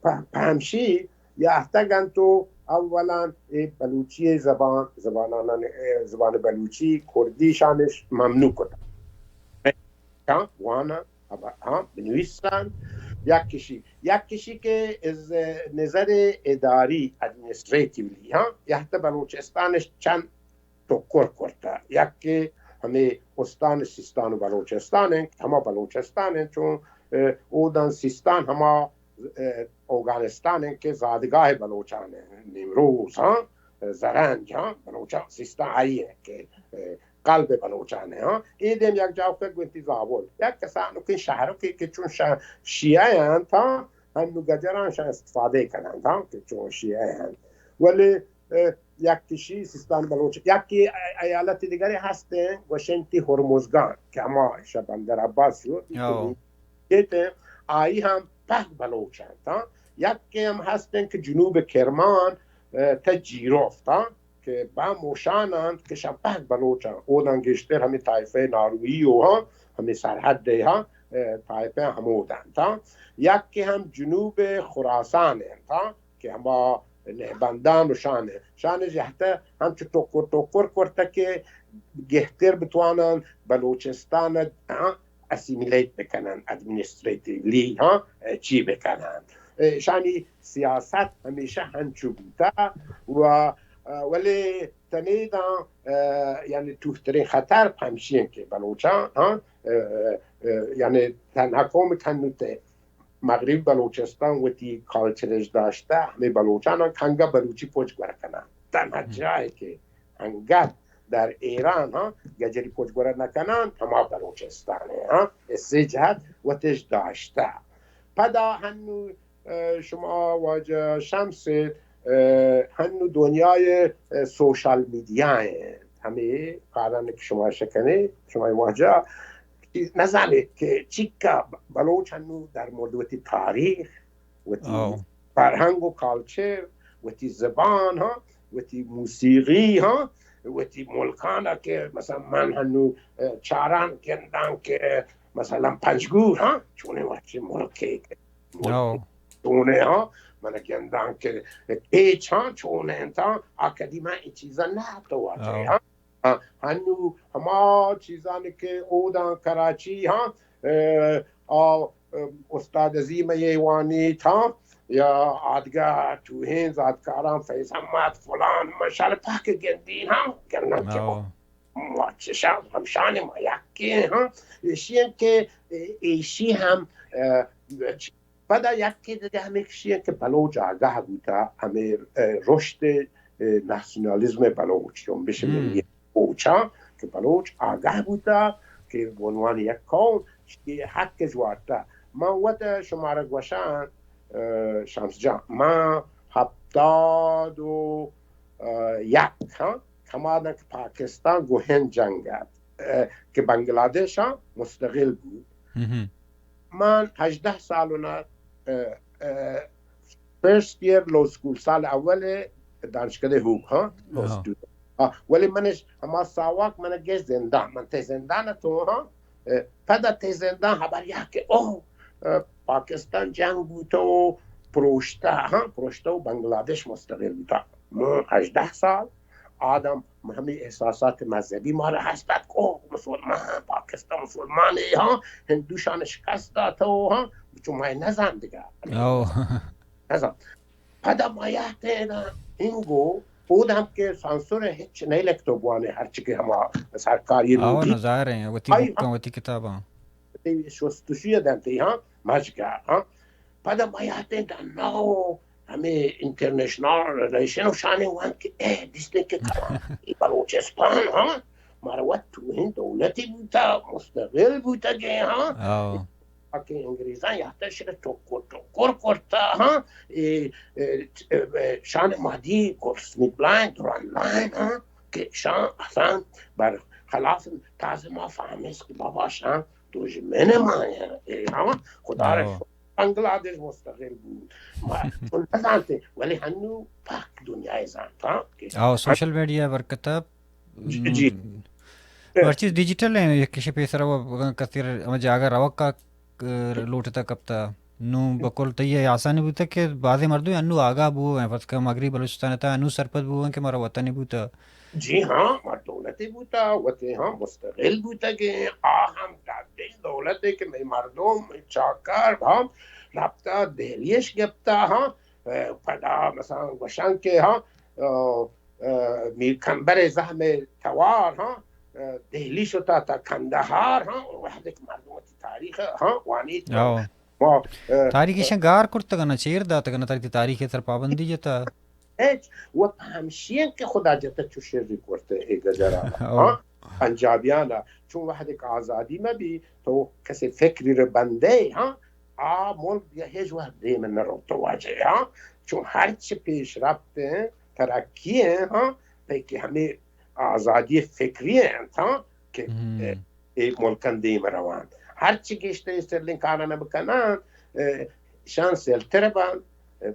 پہ-، پہمشی یافتگ انت و اولاً اے بلوچی زبان، زبانان، اے زبان بلوچی، کردی شانش ممنوع کتگ۔ ہاں، واناں، ہبر، ہاں، بنویساں، یک کشی، یک کشی کہ از نظر اداری، ایڈمنسٹریٹیولی، ہاں، یہت بلوچستانش چند ٹکر کرتہ۔ یکے ہمے استان سیستان و بلوچستان انت، ہما بلوچستان انت، چون، اه، اودان سیستان ہما، اه، اوگانستان انت کہ زادگاہ بلوچان انت، نیمروز، ہاں، زرنج، ہاں، بلوچان سیستان آئی انت کہ، اه، قلب بلوچان انت، ہاں۔ اے دیم یک جاہ کہ گوینتی زابل، یک کسانکیں شہرکے کہ چون شہ-، شیعہ انت، ہاں، ہنو گجران شہ استفادہ کننت، ہاں، کہ چون شیعہ انت۔ ولی اه، یک کشی سیستان بلوچ، یکے ایالت دیگرے ہستیں، گوشنتی ہرمزگان، کہ ہما شہ بندر عباس شو، آئی ہم پہک بلوچ انت، ہاں۔ یکے ہم ہستیں کہ جنوب کرمان، اه، تہ جیروفت، ہاں، کہ با موشان انت کہ شہ پہک بلوچ انت، اودان گیشتر ہمیں طائفہ ناروئی و، ہاں، ہمیں سرحد دے، ہاں، اه، طائفہ ہمود انت، ہاں۔ یکے ہم جنوب خراسان انت، ہاں۔ کہ ہما نہبندان و شان، شان جہت ہنچو ٹکر ٹکر کرتہ کہ گہتر بتوانن بلوچستان، ہاں، اسیمیلیٹ بکنن، ایڈمنسٹریٹیولی، ہاں، چی بکنن۔ شانی سیاست ہمیشہ ہنچو بوتہ و، ولی تنیداں، یعنی ٹوہترین خطر پمشی انت کہ بلوچاں، ہاں، یعنی تنہا قوم کنوتے مغربی بلوچستان وتی کلچرش داشتہ، ہمے بلوچاناں کہ انگت بلوچی پچ گورہ کناں۔ تنہا جاہے کہ انگت در ایران، ہاں، گجری پچ گورہ نہ کناں، ہما بلوچستان انت، ہاں، اے سے جہت وتش داشتہ۔ پدا ہنو، اه، شما واجہ شمس، ہنو دنیای سوشل میڈیا انت، ہمے کارانی کہ شما شکنئے، شمئے واجہ نزانیت کہ چیکا بلوچ ہنو در مورد وتی تاریخ، وتی فرہنگ و کلچر، وتی زبان، ہاں، وتی موسیقی، ہاں، وتی ملکانا کہ مثلاً من ہنو چاران گندان کہ مثلاً پنجگور، ہاں، چونیں وشیں ملکے کہ ملکے چونیں، ہاں، من گندان کہ کیچ، ہاں، چونیں انت، آ کدی من اے چیزا نہ تو واجہ، ہاں۔ ہنو ہما چیزانی کہ اودان کراچی، ہاں، آ استاد عظیم ایوانی تھا یا آدگہ توہیں زادکاراں فیض احمد فلان مشال پاک گندین، ہاں، گندان کہ ما چشان ہمشان ما یکی، ہاں، ایشی کہ ایشی ہم پدا یکے دگہ ہمے کشی کہ بلوچ آگاہ بوتا ہمے رشد ناسیونالیزم بلوچ، جنبش ملی بلوچاں کہ بلوچ آگاہ بوتا کہ بہ عنوان یک قوم اشی حق اش وارتا۔ من وت شمارا گوشان شمس جان، من ہپتاد و یک، ہاں، ہمادان کہ پاکستان گوں ہند جنگ ات کہ بنگلادیش مستقل بوت، من ہژدہ سال انا، فرسٹ ایئر لو اسکول، سال اول دانشکدہ ہوگ، ہاں، لو اسٹوڈنٹ۔ ولی منش ہما ساواک من گیش زندان، من تہ زندان تو، ہاں، پدا تہ زندان ہبر یا کہ او پاکستان جنگ بوتو پروشتا، ہاں، پروشتا و بنگلادیش مستقل بوتا۔ من ہژدہ سال آدم ہمے احساسات مذہبی مارا ہست ات کہ او مسلمان، پاکستان مسلمان، ہاں، ہندوشان شکست داتو، ہاں، چو ما نزان دگہ۔ نزان۔ پدا ما یات انا انگو اود ہم کہ سانسور ہچ نہ لکتو بوانے، ہرچی کہ ہما سرکاری آو لوٹی۔ نظاہر ہیں، وتی آئی بکاں، وتی کتاباں۔ شستشی دنتی، ہاں، مجگا، ہاں۔ پدا ما یات انا ہمے انٹرنیشنل ریلیشن و شانے وان کہ اے دیستے کہ کما بلوچستان، ہاں، مارا وت توہیں دولتی بوتا، مستقل بوتا گئے، ہاں۔ کہ انگریزاں یاتش ٹکر ٹکر کرتا، ہاں، شان مادی گولڈ سمتھ لائن، دوران لائن، ہاں، کہ شان اصلاً بر خلاف تازہ ما فہمس کہ بابا شان دژمن ما ہیں، ہاں، خدا را بنگلادیش مستقل بود۔ ما چون نزانتے، ولی ہنو پاک دنیا زانتا کہ آو سوشل میڈیا برکتا۔ جی۔ ہر چیز ڈیجیٹل ہیں، یک کشے پیسر و کثیر ہم جاگہ روک کا لوٹتا کپتا۔ نو بکل تئی آسانی بوتا کہ بعضی مردم انو آگاہ بو ہیں، فرض کر مغربی بلوچستان تا انو سرپد بو ہیں کہ مارا وطنی بوتا۔ جی ہاں، ما دولتے بوتا، وطن ہاں مستقل بوتا کہ آ ہم دل دولتے کہ مئے مردم، مئے چاکر ہم رپتا دہلیش گپتا، ہاں، پدا مثلاً گوشن کہ ہاں، میر کمبر زحم توار، ہاں، دہلی شتا تا کندہار، ہاں، وہدے کہ مردم وتی تاریخ، ہاں، وانیت۔ تاریخ ایشاں گار کرتگ نہ، چیر داتگ نہ، تاریخ، تاریخ سر پابندی جتا۔ ہچ و پہ ہمشی انت کہ خدا جتا چو شری کرتے اے گجرا۔ ہاں، پنجابیانا چون وہدے کہ آزادی مہ بی تو کسے فکری رے بندے، ہاں، آ ملک دیگہ ہچ وقت دیم نہ روت واجہ، ہاں، چون ہرچ پیش رفت ہیں، ترقی ہیں، ہاں، پہ کہ ہمیں آزادی فکری ہیں، ہاں، کہ اے ملکن دیم روان۔ ہرچ گیشتر استرلنگ کارا نہ بکنان، شان سیلتر بان،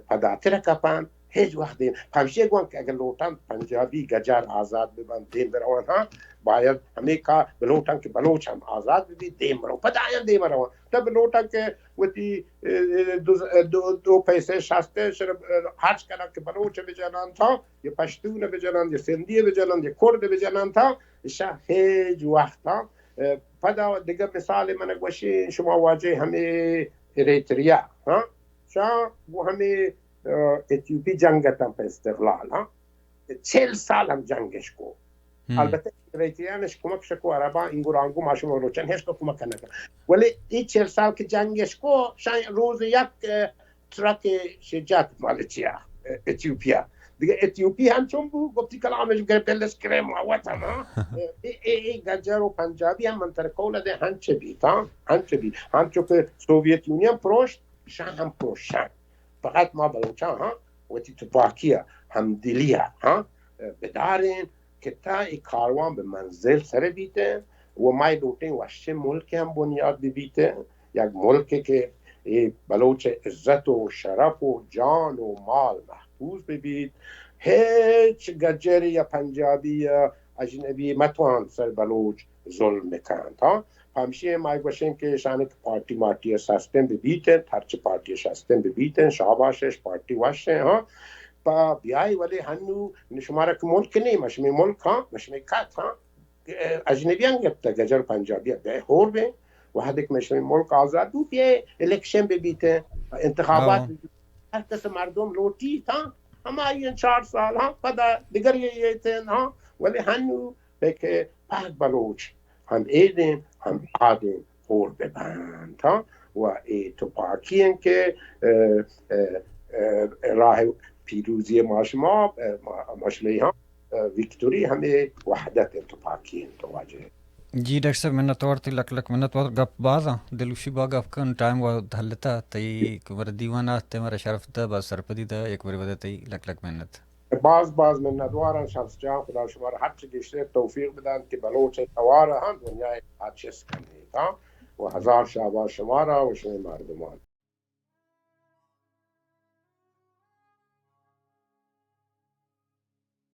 پداتر کپان، ہچ وقت دیم۔ پمشی گوان کہ اگر لوٹان پنجابی گجار آزاد ببان، دیم بروان، ہاں، باید ہمیں کار بلوٹان کہ بلوچ ہم آزاد ببی، دیم رو، پدا آیان دیم روان۔ تب لوٹان کہ وتی، دو، دو، دو پیسے شاستے شر، ہرچ کنا کہ بلوچ بجنان تھا، یا پشتون بجنان، یا سندھی بجنان، یا کرد بجنان تھا، شاہ ہیج وقت تھا۔ پدا دگہ مثال من گوشی، شما واجہ ہمیں اریتریا، ہاں؟ شاہ گو ہمیں، ایتیوپی جنگ اتاں پہ استقلال، ہاں؟ چل سال ہم جنگش کو۔ البتہ اریتریانش کمک شکو عرباں، اینگو رانگو ما شما روچن ہیچ تو کمک نہ کن۔ ولی ای چل سال کہ جنگش کو، شاہ روز یک، ترک شجاعت مالچیا، ایتیوپیا۔ دیگه ایتیوپی ہم چون بو، گفتی کلامش گر پلس کریم آوت ہم، ہاں؟ اے، اے، اے گجر و پنجابی ہم من تر قول دے ہنچ بیت، ہاں؟ ہنچ بیت۔ ہنچو کہ سوویت یونین پروشت، شاہ ہم پروشن۔ فقط ما بلوچاں، ہاں، وتی تپاکی ءَ، ہمدلی ءَ، ہاں، بداریں کہ تا اے کاروان بہ منزل سر بیت و ما لوٹیں وشیں ملک ہم بنیاد بہ بیت، یک ملک کہ اے بلوچ عزت و شرف و جان و مال محفوظ بہ بیت، ہچ گجر یا پنجابی یا اجنبی متوان سر بلوچ ظلم بکنت، ہاں۔ پمشی ما گوشیں کہ شان کہ پارٹی مارٹی سسٹم بہ بیت انت، ہرچ پارٹی سسٹم بہ بیت انت، شاباش اش، پارٹی وش ہیں، ہاں۔ پا بیائی، ولی ہنو شمارا کہ ملک نہیں، مشمی ملک، ہاں، مشمی کت، ہاں۔ اجنبیان گپتہ، گجر پنجابی بے ہور بے۔ وہدے کہ مشمی ملک آزاد بو، بیا الیکشن بہ بیت، انتخابات بہ بیت۔ ہر کس مردم لوٹی تھا، ہمائی چار سال، ہاں، پدا دیگر یہ، یہ تھے، ہاں۔ ولی ہنو کہ پاک بلوچ ہم ایدیں، ہم آدیں ہور بہ بنت، ہاں۔ و اے تپاکی ہیں کہ، اه، اه، اه، راہ پیروزی ما شما، اه، ما، ما شمئی، ہاں۔ وکٹوری ہمے وحدت انت، تپاکی انت، واجہ۔ جی ڈاکٹر صاحب، منت وار تئی، لک لک منت وار۔ گپ باز آں، دلوشی با گپ کن، ٹائم وا ہلتا، تئی کہ مر دیوان آتے، مر شرف دا، باز سرپدی دا، یک بری ودا تئی لک لک منت۔ باز باز منت وار آں شمس جان، خدا شمار ہر چی گیشتر توفیق بدنت کہ بلوچ توار ہم دنیا ہر چیز کنیت، ہاں۔ و ہزار شاباش شمارا و شمئے مردمان۔